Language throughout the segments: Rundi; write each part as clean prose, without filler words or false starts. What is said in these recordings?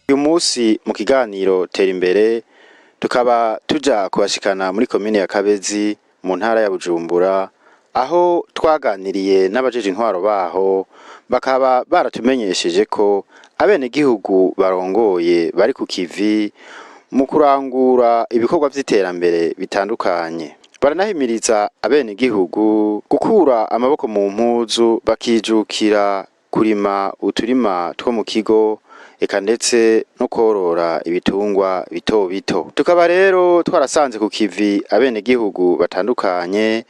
Uyu munsi mu kiganiro Tera Imbere tukaba tuja kubashikana muri komine ya Kabezi mu ntara ya Bujumbura, aho twaganiriye n'abajeje intwaro baho, bakaba baratumenyesheje ko abenegihugu barongoye bari ku kivi mu kurangura ibikorwa vy'iterambere bitandukanye. Baranahimiriza abenegihugu gukura amaboko mu mpuzu bakijukira kurima uturima two mu kigo, eka ndetse no korora ibitungwa bito bito. Tukaba rero twarasanze ku kivi abenegihugu batandukanye,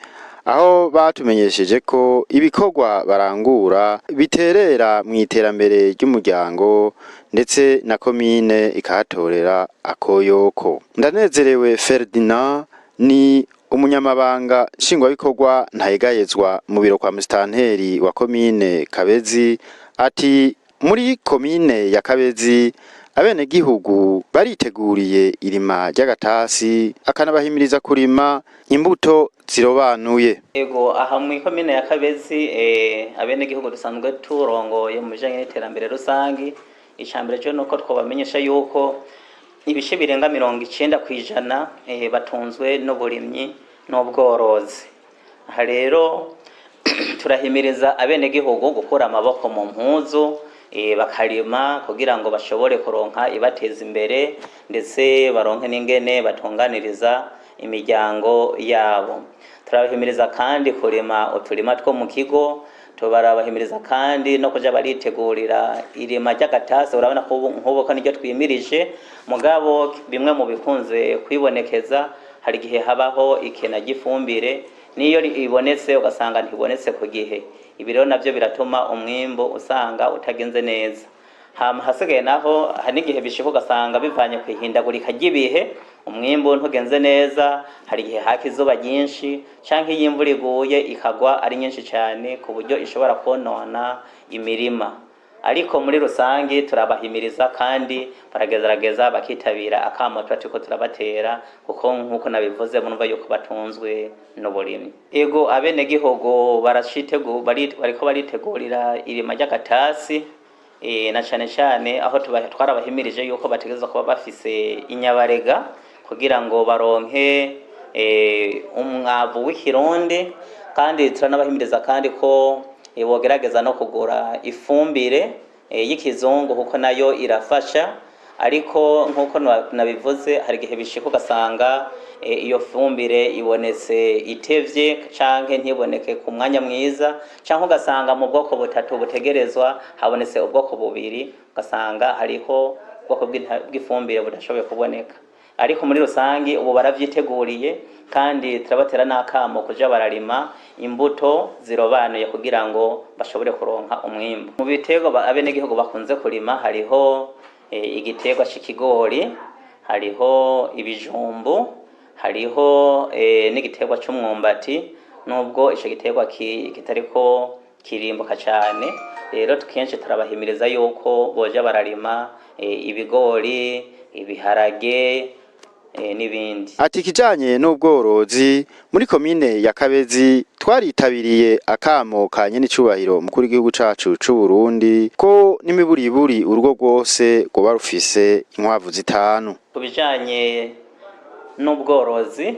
aho batumenyesheje ko ibikorwa barangura biterera mu iterambere ry'umuryango, ndetse na komine ikahatorera akoyoko. Ndanezerewe Ferdinand ni umunyamabanga nshingwabikorwa ntayegayezwa mu biro kwa musitanteri wa komine Kabezi, ati muri komine ya Kabezi abenegihugu bariteguriye irima ry'agatasi, akanabahimiriza kurima imbuto zirobanuye. Ego, aha mu ikomine ya Kabezi abenegihugu dusanzwe turongoye mu bijanye n'iterambere rusangi, icambere cyo nuko twobamenyesha yuko ibice birenga 90% batunzwe n'uburimyi n'ubworozi. Aha rero turahimiriza abenegihugu gukura amaboko mu mpuzu, bakarima kugira ngo bashobore kuronka ibateza imbere, ndetse baronke n'ingene batunganiriza imiryango yabo. Turabahimiriza kandi kurima uturima two mu kigo, tubarabahimiriza kandi no kuja baritegurira irima ry'agatasi. Urabona ko nk'ubu ko niryo twimirije, mugabo bimwe mu bikunze kwibonekeza, hari igihe habaho ikena ry'ifumbire, niyo ibonetse ugasanga ntibonetse ku gihe. Ibi rero navyo biratuma umwimbu usanga utagenze neza. Hama hasigaye naho hari n'igihe bishika ugasanga bivanye ku ihindagurika ry'ibihe umwimbu ntugenze neza. Hari igihe haka izuba ryinshi, canke iyo imvura iguye ikagwa ari nyinshi cane ku buryo ishobora konona imirima. Ariko muri rusangi turabahimiriza kandi baragerageza bakitabira akamo tuba turiko turabatera, kuko nk'uko nabivuze murumva yuko batunzwe n'uburimyi. Ego, abenegihugu bariko baritegurira irima ry'agatasi, na cane cane aho twarabahimirije yuko bategerezwa kuba bafise inyabarega kugira ngo baronke umwavu w'ikirundi. Kandi turanabahimiriza kandi ko bogerageza no kugura ifumbire y'ikizungu, kuko nayo irafasha. Ariko nk'uko nabivuze, hari igihe bishika ugasanga iyo fumbire ibonetse itevye, canke ntiboneke ku mwanya mwiza, canke ugasanga mu bwoko butatu butegerezwa habonetse ubwoko bubiri, ugasanga hariho ubwoko bw'ifumbire budashoboye kuboneka. Ariko muri rusangi ubu baravyiteguriye, kandi turabatera n'akamo kuja bararima imbuto zirobanuye kugira ngo bashobore kuronka umwimbu. Mu biterwa abenegihugu bakunze kurima hariho igiterwa c'ikigori, hariho ibijumbu, hariho n'igiterwa c'umwumbati, nubwo ico giterwa kitariko kirimbuka cane. Rero kenshi turabahimiriza yuko boja bararima ibigori, ibiharage n'ibindi. Ati ikijanye n'ubworozi muri komine ya Kabezi twaritabiriye akamo ka nyenicubahiro mukuru w'igihugu cacu c'u Burundi ko n'imiburiburi urugo rwose rwoba rufise inkwavu zitanu. Ku bijanye n'ubworozi,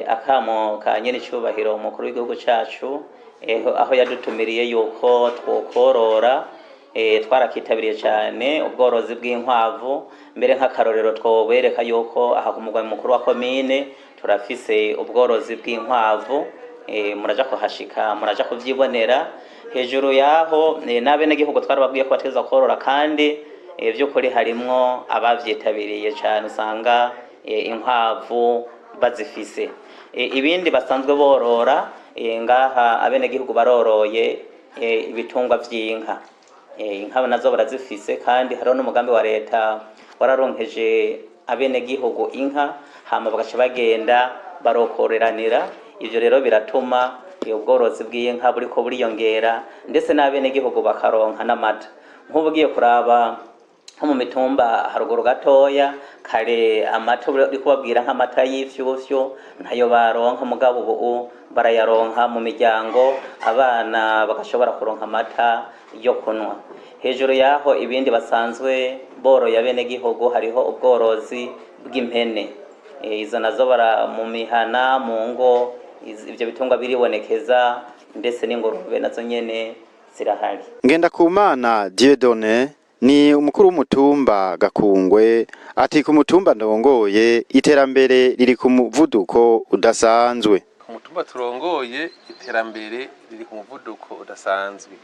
akamo ka nyenicubahiro umukuru w'igihugu cacu, aho yadutumiriye yuko twokorora, twarakitabiriye cane ubworozi bw'inkwavu. Mbere nk'akarorero twobereka yuko aha ku mugwa mukuru wa komine turafise ubworozi bw'inkwavu, muraja kuhashika muraja kuvyibonera. Hejuru yaho, n'abenegihugu twarababwiye ko bategerezwa korora, kandi vy'ukuri harimwo abavyitabiriye cane, usanga inkwavu bazifise. Ibindi basanzwe borora, ngaha abenegihugu baroroye ibitungwa vy'inka. Inka nazo barazifise, kandi hariho n'umugambi wa leta wararonkeje abenegihugu inka, hama bagaca bagenda barokoreranira. Ivyo rero biratuma ubworozi bw'inka buriko buriyongera, ndetse n'abenegihugu bakaronka n'amata. Nk'ubu ugiye kuraba nko mu mitumba haruguru gatoya, kare amata uri kubabwira nk'amata y'ifyufyu ntayo baronka, mugabo ubu barayaronka mu miryango, abana bagashobora kuronka amata yo kunywa. Hejuru yaho, ibindi basanzwe boroye abenegihugu, hariho ubworozi bw'impene. Izo nazo bara mu mihana, mu ngo, ivyo bitungwa biribonekeza, ndetse n'ingurube nazo nyene zirahari. Ngendakumana Dieudonné ni umukuru w'umutumba Gakungwe, ati ku mutumba ndongoye iterambere riri ku muvuduko udasanzwe. Ku mutumba turongoye iterambere riri ku muvuduko udasanzwe.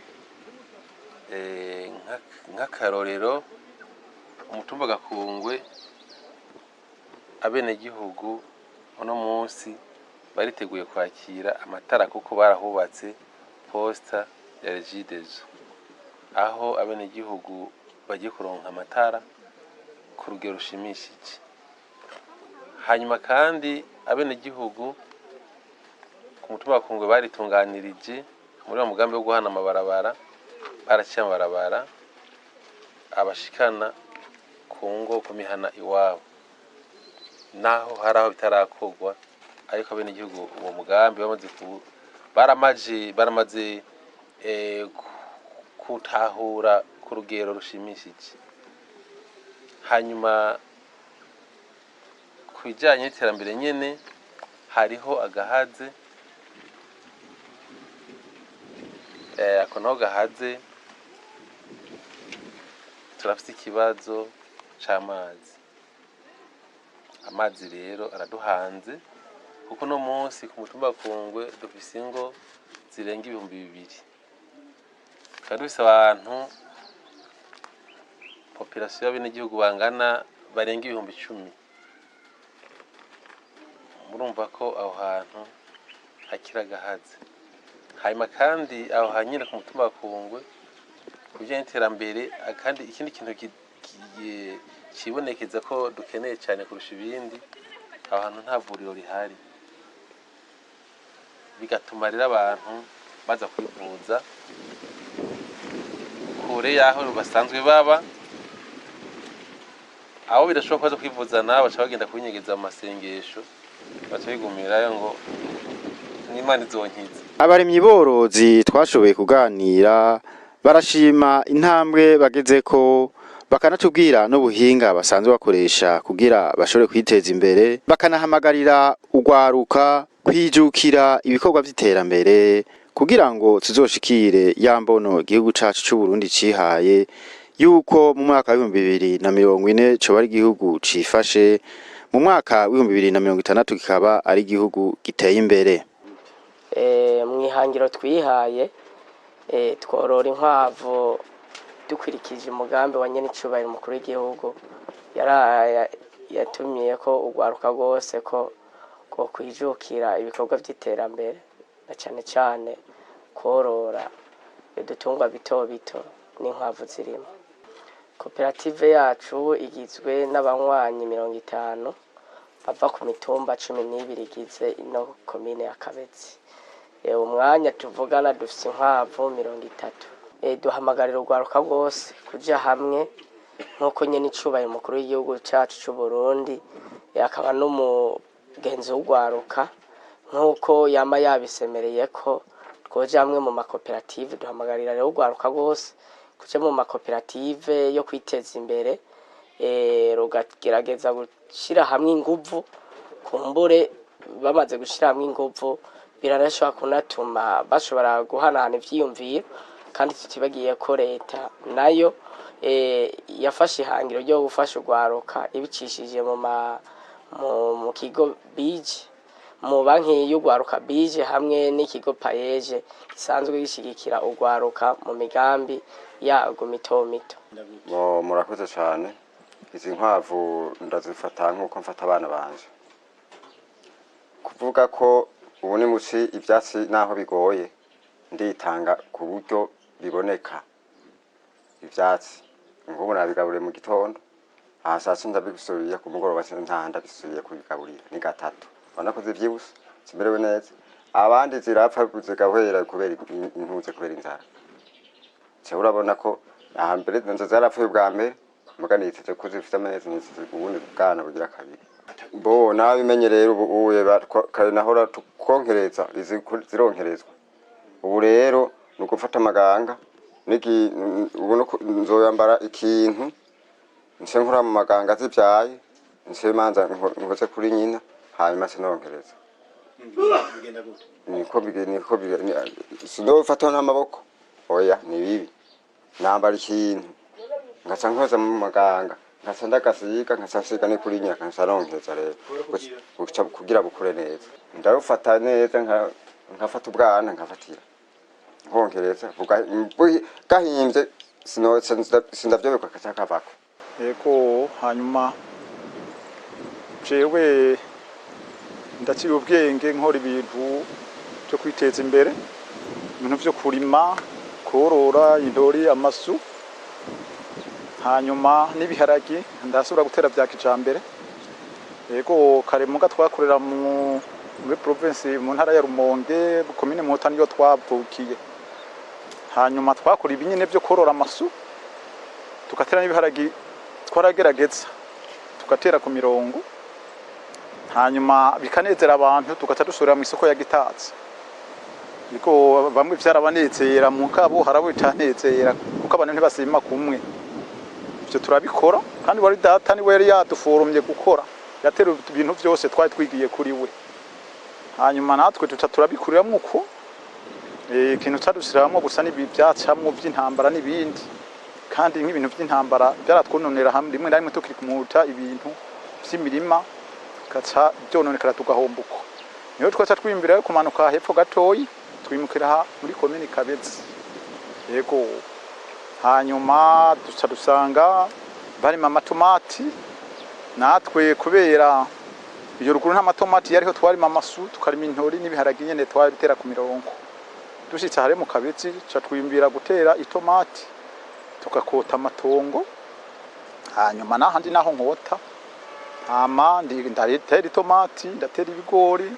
Nk'akarorero, umutumba Gakungwe, abenegihugu uno munsi bariteguye kwakira amatara, kuko barahubatse poste ya Regideso, aho abenegihugu bagiye kuronka amatara ku rugero rushimishije. Hanyuma kandi abenegihugu ku mutumba wa Kungwe baritunganirije muri wa mugambi wo guhana amabarabara, baraciye amabarabara abashikana ku ngo, ku mihana iwabo, naho hari aho bitarakorwa. Ariko abenegihugu uwo mugambi bamaze ku baramaze kutahura ku rugero rushimishije. Hanyuma ku bijanye n'iterambere nyene, hariho agahaze. Ako naho gahaze, turafise ikibazo c'amazi. Amazi rero araduhanze, kuko uno munsi ku mutumba Kungwe dufise ingo zirenga 2000, tukaba dufise abantu, population y'abenegihugu bangana barenga 10,000. Murumva ko aho hantu hakiri agahaze. Hanyuma kandi aho hanyine ku mutumba wa Kungwe, ku bijanye n'iterambere, kandi ikindi kintu cibonekeza ko dukeneye cyane kurusha ibindi, aho hantu nta vuriro rihari, bigatuma rero abantu baza kwivuza kure y'aho basanzwe baba. Aho bidashoboka baza kwivuza nabo, baca bagenda kubinyegeza mu masengesho, baca bigumirayo ngo n'Imana izonkiza. Abarimyi borozi twashoboye kuganira barashima intambwe bagezeko, bakanatubwira n'ubuhinga basanzwe bakoresha kugira bashobore kwiteza imbere, bakanahamagarira urwaruka kwijukira ibikorwa vy'iterambere kugira ngo tuzoshikire ya mbono igihugu cacu c'Uburundi cihaye, yuko mu mwaka w'2040 coba ari igihugu cifashe, mu mwaka w'2060 kikaba ari igihugu giteye imbere. Mw'ihangiro twihaye, tworora inkwavu dukurikije umugambi wa nyenicubahiro umukuru w'igihugu yatumiye ko urwaruka rwose ko kwijukira ibikorwa vy'iterambere, na cane cane korora udutungwa bito bito n'inkwavu zirimo. Koperative yacu igizwe n'abanywanyi 50 bava ku mitumba 12 igize ino komine ya Kabezi. Umwanya tuvugana dufise inkwavu 30. Duhamagarira urwaruka rwose kuja hamwe, nk'uko nyene icubahiro umukuru w'igihugu cacu c'Uburundi, akaba n'umugenzi w'urwaruka, nk'uko yama yabisemereye ko twoja hamwe mu makoperative. Duhamagarira rero urwaruka rwose kuja mu makoperative yo kwiteza imbere, rugagerageza gushira hamwe inguvu. Kumbure bamaze gushira hamwe inguvu, biranashobora kunatuma bashobora guhanahana ivyiyumviro. Kandi tutibagiye ko leta nayo yafashe ihangiro ryo gufasha urwaruka ibicishije mu kigo bije, mu banki y'urwaruka bije, hamwe n'ikigo PAEEJ gisanzwe gishigikira urwaruka mu migambi yarwo mito mito. Murakoze cyane. Izi nkwavu ndazifata nk'uko mfata abana banje. Kuvuga ko ubu ni muci ibyatsi, naho bigoye nditanga ku buryo biboneka ivyatsi. Nk'ubu nabigaburiye mu gitondo. Aha saa sita ndabisubiye, ku mugoroba ntaha ndabisubiye kubigaburira. Ni gatatu. Ubona ko zivyibushe, zimerewe neza. Abandi zirapfa, zigahwera kubera intuze, kubera inzara. Ca urabona ko aha mbere nzo zarapfuye ubwa mbere, muga niteze ko zifite amezi, niteze ubundi bwana bugira kabiri. Bo nabimenye rero ubu uye kare nahora tukonkereza izi zironkerezwa. Ubu rero ni ugufata amaganga niki ubu no nzoyambara ikintu nse nkora mu maganga zibyaye, nse manza nkoze kuri nyina, hanyuma sinonkereza. Niko sinofata n'amaboko, oya, ni bibi. Nambara ikintu, ngaca nkoza mu maganga, ngaca ndagasiga, ngaca nsiga ni kuri nyina, ngaca nonkeza rero kugira bukure neza. Ndarufata neza, nkafata ubwana, nkafatira nkonkereza gahimbye, sindavyobekwa, kaca kavako. Yego, hanyuma jewe ndaciye ubwenge, nkora ibintu byo kwiteza imbere, ibintu byo kurima, korora intori, amasu, hanyuma n'ibiharagi ndasubira gutera bya kijambere. Yego, kare muga twakorera muri province, mu ntara ya Rumonge, komine Muhuta niyo twavukiye. Hanyuma twakora ibinyene byo korora amasu, tugatera n'ibiharagi. Twaragerageza tugatera ku mirongo, hanyuma bikanezera abantu, tugaca dusubira mu isoko ya Gitaza. Niko bamwe vyarabanezera, mugabo harabo bitanezera, kuko abantu ntibasima kumwe. Ivyo turabikora, kandi wari data niwe yari yaduforumye gukora, yatera ibintu vyose twari twigiye kuri we. Hanyuma natwe tuca turabikuriramwo uko. Ikintu cadushiramwo gusa n'ibi vyacamwo vy'intambara n'ibindi, kandi nk'ibintu vy'intambara vyaratwononera hamwe rimwe na rimwe, tukiri kumuta ibintu vy'imirima gaca byononekara, tugahomba uko. Niho twaca twimbira yo kumanuka hepfo gatoyi, twimukira aha muri komini Kabezi. Yego, hanyuma duca dusanga barima amatomati. Natwe kubera iyo ruguru nta matomati yariho, twarima amasu, tukarima intori n'ibiharage nyene, twabitera ku mirongo. Dushitse hare mu Kabezi, ca twimbira gutera itomati, tugakota amatongo. Hanyuma nahandi naho nkota, hama ndatera itomati, ndatera ibigori,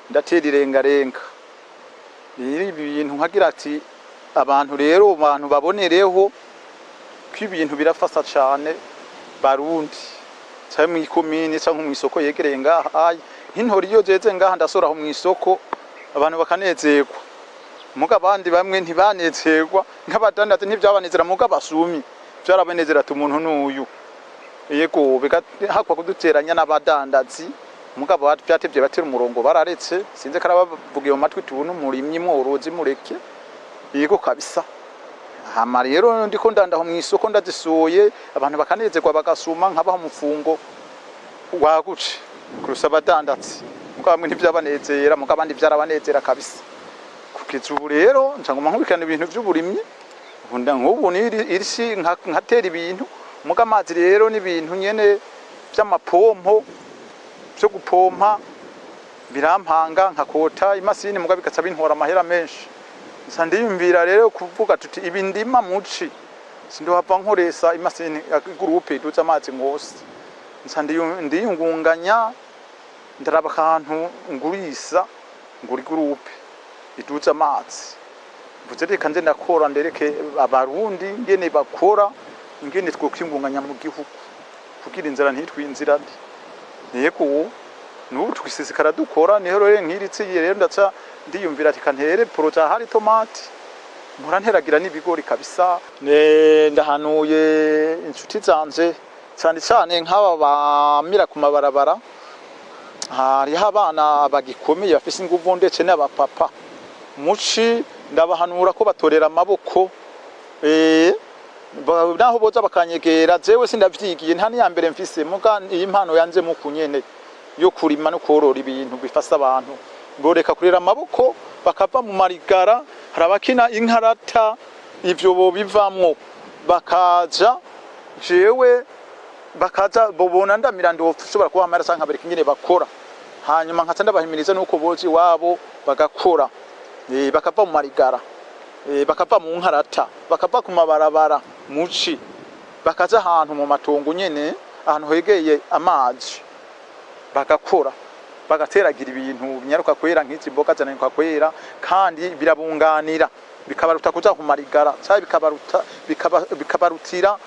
ndatera irengarenga. Rero ibi bintu nkagira ati abantu rero, abantu babonereho ko ibintu birafasa cane. Barundi canke mw'ikomini canke mw'isoko yegereye ngaha ayi, nk'intori iyo zeze ngaha ndasoraho mw'isoko, abantu bakanezerwa. Muga abandi bamwe ntibanezerwa, nk'abadandaza ntivyabanezera, muga basumye vyarabanezera, ati umuntu n'uyu. Yego, bigahakwa kuduteranya n'abadandazi, mugabo vyatevye batera umurongo, bararetse. Sinzi ko arabavugiye mu matwi, tubona umurimyi mworozi, mureke. Yego kabisa. Hama rero ndiko ndandaho mw'isoko, ndazisuye, abantu bakanezerwa, bagasuma, nkabaha umufungo wagutse kurusha abadandazi. Mugabo bamwe ntivyabanezera, mugabo abandi vyarabanezera kabisa. Kugeza ubu rero nca nguma nkurikirana ibintu vy'uburimyi. Nkunda nk'ubu niri isi nkatera ibintu, muga amazi rero n'ibintu nyene vy'amapompo vyo gupompa birampanga, nkakota imasini, muga bigaca bintwara amahera menshi. Nsa ndiyumvira rero kuvuga tuti ibi ndima muci sindohava nkoresa imasini, groupe iduza amazi ngose. Nsa ndiyungunganya, ndaraba akantu ngurisa, ngura groupe iduza amazi. Mvuze reka nze ndakora, ndereke abarundi ingene bakora, ingene twokwiyungunganya mu gihugu kugira inzara ntitwinzirane. Yego, nubu twisesekara dukora. Niho rero nk'iritsi rero ndaca ndiyumvira ati kantere projet hari tomati, mpora nteragira n'ibigori kabisa. Ndahanuye inshuti zanje, cyane cyane nk'aba bamira ku mabarabara, hariho abana bagikomeye bafise inguvu, ndetse n'abapapa muci, ndabahanura ko batorera amaboko. Naho boza bakanyegera, jewe sindavyigiye, nta niya mbere mfise, muga iyi mpano yanje mu kunyene yo kurima no korora ibintu bifasha abantu, boreka kurera amaboko, bakava mu marigara. Hari abakina inkarata, ivyo bobivamwo, bakaja jewe bakaza bobona ndamira, ndoshobora kubaha amahera canke nkabereka ingene bakora. Hanyuma nkaca ndabahimiriza nuko boza iwabo bagakora, bakava mu marigara, bakava mu nkarata, bakava ku mabarabara muci, bakaza ahantu mu matongo nyene. Ahantu hegeye amazi bagakora, bagateragira ibintu binyaruka kwera nk'izi mboga zanyaruka kwera, kandi birabunganira, bikabaruta kuja kumarigara cyangwa bikabarutira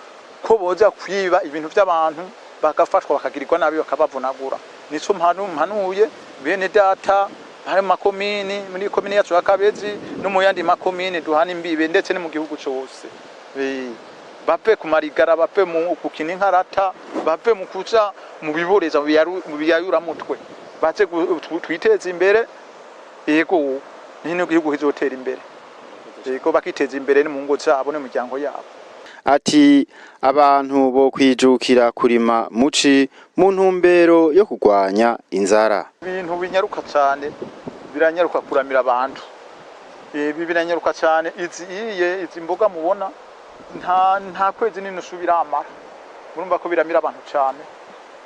ko boza kwiba ibintu by'abantu, bagafashwa, bakagirirwa nabi, bakabavunagura. Nico mpanuye bene data hari mu makomini, muri komini yacu ya Kabezi no mu yandi makomini duhana imbibe, ndetse no mu gihugu cose. Bave ku marigara, bave mu gukina inkarata, bave mu kuja mu biboreza, mu biyayuramutwe, baze twiteze imbere. Yego, nino gihugu kizotera imbere. Yego, bakiteza imbere no mu ngo zabo no mu miryango yabo. Ati abantu bo kwijukira kurima muci mu ntumbero yo kurwanya inzara. Ibintu binyaruka cyane, biranyaruka kuramira abantu. Ibi biranyaruka cyane. Izi iye izi mboga mubona nta kwezi n'inusu biramara. Murumva ko biramira abantu cyane.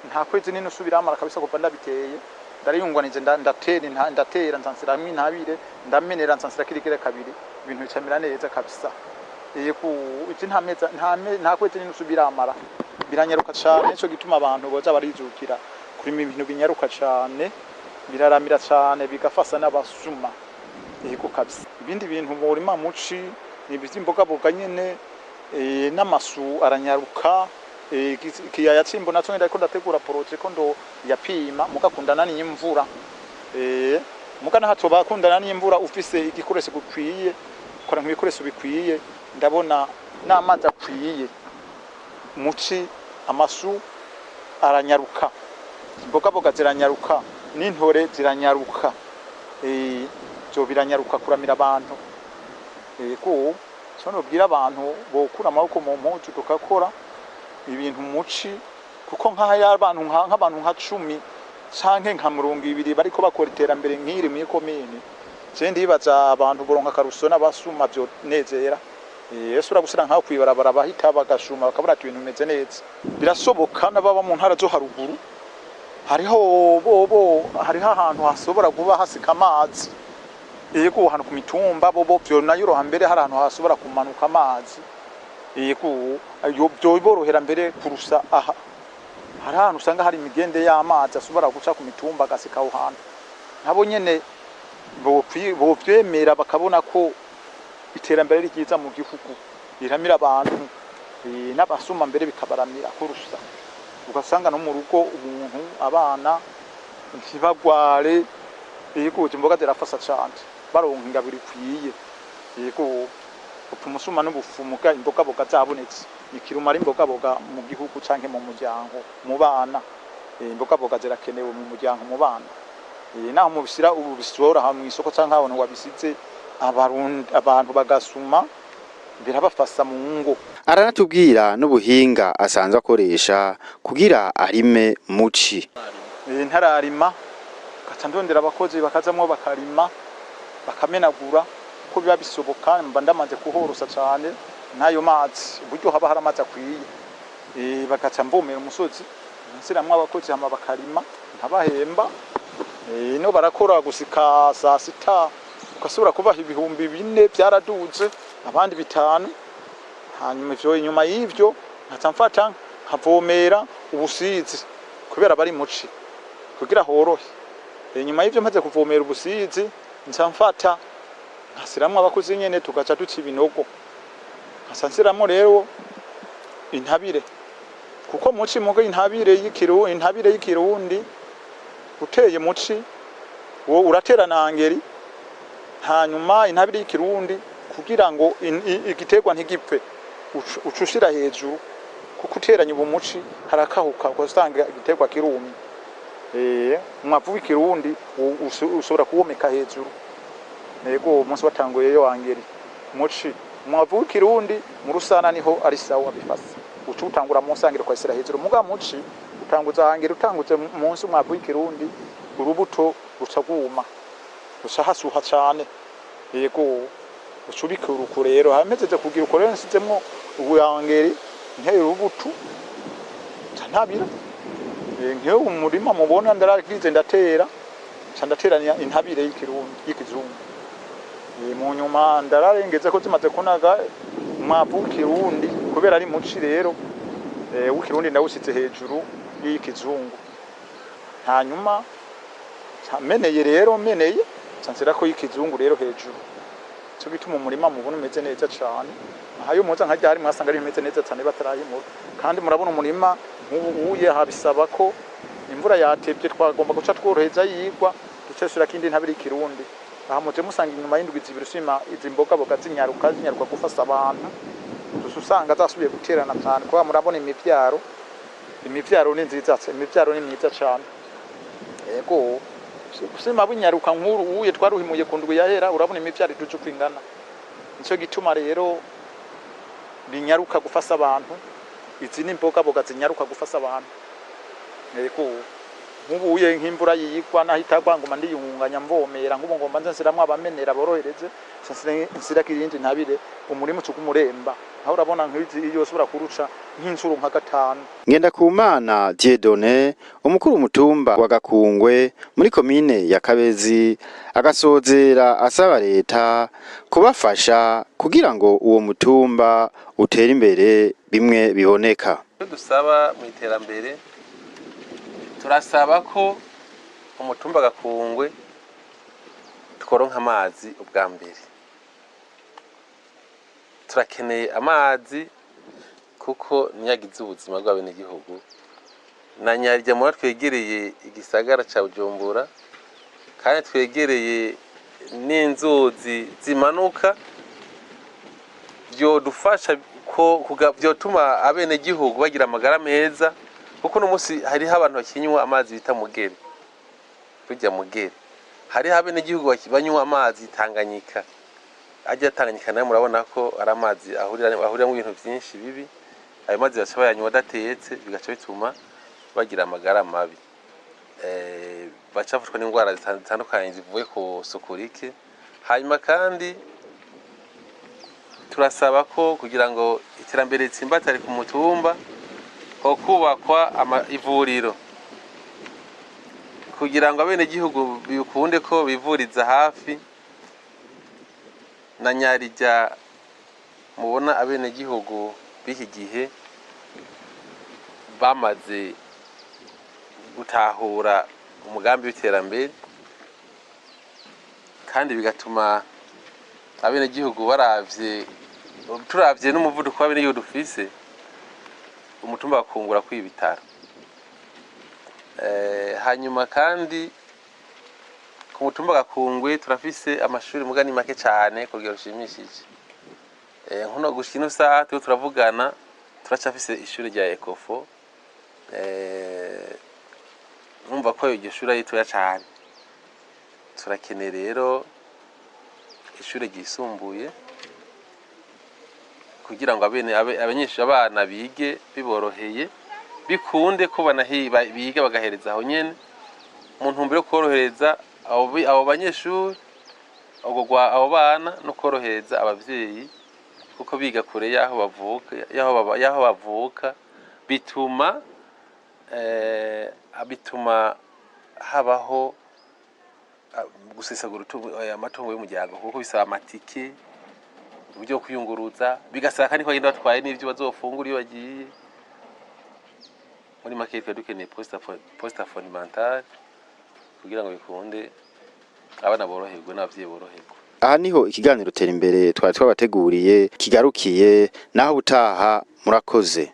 Nta kwezi n'inusu biramara kabisa kuva ndabiteye. Ndariyunganije, ndatera, ndatera, nsansiramwo intabire, ndamenera, nsansira kirigere kabiri, ibintu bicamira neza kabisa. Yego, izi nta meza nta kwezi n'inusu biramara, biranyaruka cyane. Nico gituma abantu boza barijukira kurima ibintu binyaruka cyane, biraramira cyane, bigafasa n'abasuma. Yego kabisa. Ibindi bintu borima muci ni ivy'imbogaboga nyene, n'amasu aranyaruka. Ikiyaya c'Imbo naco ndiko ndategura projet ko ndo yapima, mugakundana n'imvura. Muga naho bakundana n'imvura, ufise igikoresho gukwiye, ukora nk'ibikoresho bikwiye, ndabona n'amazi akwiye muci, amasu aranyaruka, imbogaboga ziranyaruka, n'intore ziranyaruka. Ivyo biranyaruka kuramira abantu. Yego, so nobwira abantu bokura amaboko mu mpuzu, tugakora ibintu muci, kuko nk'aho abantu nk'abantu nka 10 canke nka 20 bariko bakora iterambere nk'iri muri komine, je ndibaza abantu boronka akaruso n'abasuma vyo nezera. Yesu uragusira nkaho kwibarabara, bahita bagashuma, bakabura ati ibintu bimeze neza. Birasoboka n'ababa mu ntara zo haruguru, hariho bobo hariho ahantu hasobora kuba hasika amazi. Yego, ahantu ku mitumba bobo vyo nayoroha mbere, hari ahantu hasobora kumanuka amazi. Yego, ayo byo mbere kurusha aha. Hari ahantu usanga hari imigende y'amazi ashobora guca ku mitumba agasika aho hantu. Nabo nyene bovyemera, bakabona ko iterambere ari ryiza mu gihugu, riramira abantu, n'abasuma mbere bikabaramira kurusha. Ugasanga no mu rugo umuntu, abana ntibagware. Yego, imboga zirafasha cane, baronka ingaburo ikwiye. Yego, upfa umusuma n'ubufumuga, imbogaboga zabonetse ikirumara, imbogaboga mu gihugu canke mu muryango, mu bana. Imbogaboga zirakenewe mu muryango, mu bana. Naho mubishyira ubu bisora aha mw'isoko canke ahantu wabisize, abarundi abantu bagasuma, birabafasha mu ngo. Aranatubwira n'ubuhinga asanzwe akoresha kugira arime muci. Ntararima gaca ndondera abakozi bakazamwo, bakarima, bakamenagura, ko biba bisoboka. Mba ndamaze kuhorosa cane n'ayo mazi, uburyo haba hari amazi akwiye. Bagaca mvomera umusozi, nsiramwo abakozi, hama bakarima, nkabahemba. No barakora gusika saa sita, ugasubira kubaha 4000, byaraduze, abandi 5000. Hanyuma ivyo, inyuma y'ivyo nkaca mfata nkavomera ubusizi, kubera bari muci kugira horohe. Inyuma y'ivyo maze kuvomera ubusizi, nca mfata nkasiramwo abakozi nyene, tugaca duca ibinogo, nkaca nsiramwo rero intabire, kuko muci mugo intabire y'ikirundi uteye muci wo uratera nangeri, hanyuma intabire y'ikirundi kugira ngo igiterwa ntigipfe, uca ushira hejuru, kuko uteranye ubumuci harakahuka, ugasanga igiterwa kirumye. Umwavu w'ikirundi ushobora kuwomeka hejuru. Yego, uwo munsi watanguye yo wangeri muci, umwavu w'ikirundi mu rusana niho ari sawa, bifasa uca utangura munsi angeri ukayisira hejuru. Muga muci utanguza angeri, utanguze munsi umwavu w'ikirundi, urubuto ruca rwuma, ruca hasuha cane. Yego, uca ubikura uko rero. Hamezeze kugira uko rero, nsizemwo ubuyangeri, nteye urubuto, nca ntabira. Nk'iyo umurima mubona ndaragize, ndatera, nca ndateranya intabire y'ikirundi y'ikizungu. Mu nyuma ndararengeze ko zimaze kunaga umwavu w'ikirundi, kubera ari muci rero. W'ikirundi nawusize hejuru y'ikizungu, hanyuma meneye rero, meneye nshirako y'ikizungu rero hejuru. Cyo gituma umurima mubona umeze neza cane. Ahayo muza nka ryari mwasanga ari bimeze neza cane batarahimura. Kandi murabona umurima nk'ubu uye habisaba ko imvura yatevye, twagomba guca tworoheza yigwa, duce shira kindi ntabiri kirundi. Aha muje musanga inyuma y'indwi 2 usima izi mboga boga zinyaruka, zinyaruka gufasa abantu, gusa usanga zasubiye guterana cyane, kuba murabona imivyaro ni nziza, imivyaro ni myiza cyane. Yego, usima bunyaruka nkuru uye twaruhimuye ku ndwi yahera, urabona imivyaro iduje uko ingana. Nico gituma rero binyaruka gufasa abantu. Izi ni imboga boga zinyaruka gufasa abantu. Yego, nk'ubu uye nk'imvura yigwa naho itagwa, nguma ndiyungunganya mvomera. Nk'ubu ngomba nze nsiramwo abamenera borohereze, nsirako irindi ntabire, umurima uca umuremba. Aho urabona nk'izi iyo usubira kuruca nk'incuro nka gatanu. Ngendakumana Dieudonné, umukuru umutumba wa Gakungwe muri komine ya Kabezi, agasozera asaba leta kubafasha kugira ngo uwo mutumba utere imbere bimwe biboneka. Icyo dusaba mu iterambere, turasaba ko umutumba Gakungwe tworonka amazi. Ubwa mbere turakeneye amazi, kuko niyo agize ubuzima bw'abenegihugu. Na nyarya muba twegereye igisagara ca Bujumbura, kandi twegereye n'inzuzi zimanuka, vyodufasha ko vyotuma abenegihugu bagira amagara meza, kuko uno munsi hariho abantu bakinywa amazi bita mugere, burya mugere. Hariho abenegihugu banywa amazi Tanganyika. Ajya Tanganyika nayo murabona ko ari amazi ahuriramwo ibintu vyinshi bibi. Ayo mazi baca bayanywa adatetse, bigaca bituma bagira amagara mabi, baca bafatwa n'indwara zitandukanye zivuye ku suku rike. Hanyuma kandi turasaba ko kugira ngo iterambere ritsimbatare ku mutumba, ho kubakwa ivuriro, kugira ngo abenegihugu bikunde ko bivuriza hafi. Na nyarirya mubona abenegihugu b'iki gihe bamaze gutahura umugambi w'iterambere, kandi bigatuma abenegihugu baravye, turavye n'umuvuduko w'abenegihugu dufise, umutumba bakungura kwiba ibitaro. Hanyuma kandi ku mutumba Gakungwe turafise amashuri, muga ni make cane ku rugero rushimishije. Nkuno gushika ino saha turiko turavugana, turacafise ishure rya Ecofo. Numva ko iryo shure ari ritoya cane. Turakeneye rero ishure ryisumbuye kugira ngo abanyeshuri, abana bige biboroheye, bikunde ko biga bagahereza aho nyene, mu ntumbero yo korohereza abo banyeshuri, abo bana, no korohereza abavyeyi, kuko biga kure y'aho bavuka, y'aho bavuka bituma habaho gusesagura amatungo y'umuryango, kuko bisaba amatike, uburyo bwo kwiyunguruza, bigasaba kandi ko bagenda batwaye n'ivyo bazofungura iyo bagiye. Muri make twari dukeneye poste fondamentale kugira ngo bikunde abana boroherwe n'abavyeyi boroherwe. Aha niho ikiganiro Tera Imbere twari twabateguriye kigarukiye. Naho ubutaha, murakoze.